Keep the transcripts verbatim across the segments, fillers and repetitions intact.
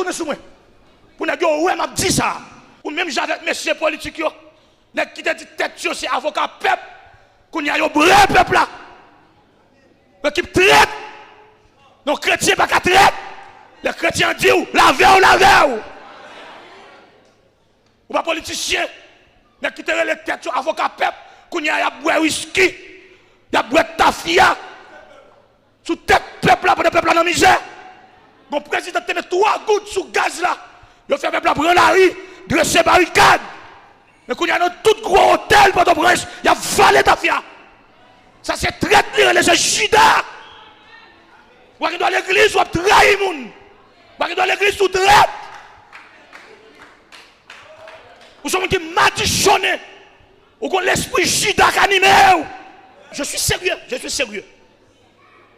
tounen sou mwen. Pou nèg yo wè m ap di sa. Ou menm jan avèk mesye politik yo. Nèg ki te di tèt yo se avoka pèp. Kounye a yo bren pèp la. Ekip trèt. Non, kretyen pa ka trèt. Lè kretyen an di w, lave w, lave w. Ou pa politisyen. Nèg ki te rele tèt yo avoka pèp, kounye a y ap bwè wiski, y ap bwè tafya. Sou tèt pèp la, pandan pèp la nan mizè. Gon prezidan ki te met twa goud sou gaz la. Yo fè pèp la pran lari, drese barikad. Men kounye a nan tout gwo otèl Pòtoprens, y ap vale tafya. Sa se trèt li rele, se Jida. Ou pa gen dwa legliz, w ap trayi moun. Ou pa gen dwa legliz, ou trèt. Ou se yon moun ki madichonnen. Ou gon lespri Jida k anime w. Je suis sérieux, je suis sérieux.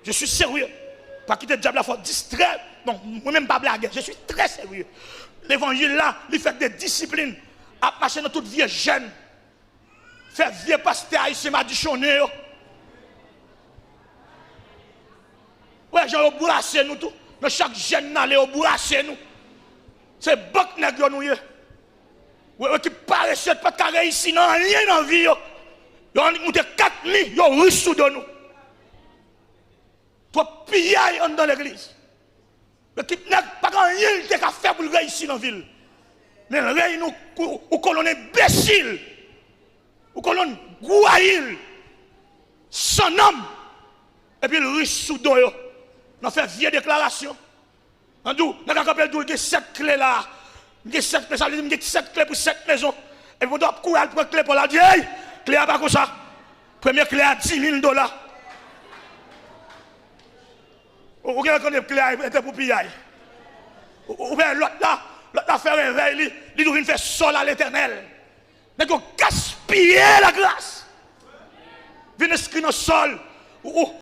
Je suis sérieux. Pa kite dyab la fè w distrè. Non, mwen menm pa blagè. Je suis très sérieux. Levanjil la, li fèt de disiplin. Ap mache nan tout vye jèn. Fè vye pastè ayisyen madichonnen yo. Wè jan yo brase nou tou. Nan chak jèn n ale, yo brase nou. Se bank nèg yo nou ye. Wè, wè ki parese, pa t ka reyisi nan anyen nan vi yo. Yo annik moute kat mi, yo rich sou do nou. Twòp piyay anndan legliz. Ekip nèg pa gen anyen li te ka fè pou l reyisi nan vi l. Men l reyini ou, ou, ou kolonn enbesil. Ou kolonn gwayil. San nanm. Epi l rich sou do yo. Nan fè vye deklarasyon. Nan di w, nèg la kanpe l di w l gen sèt kle la. M gen sèt kle, sa vle di m gen sèt kle pou sèt mezon. Epi pandan w ap kouri al pran kle pa w la, di, "Ey, kle a pa konsa. Premye kle a dis mil dola." Ou, ou gen tande kle a ete pou piyay. Ou, ou, ou wè lòt la, lòt la fè revèy li, li tou vin fè sòl a Letènèl. Nèg yo gaspiye lagras. Vin enskri nan sòl. Ou, ou,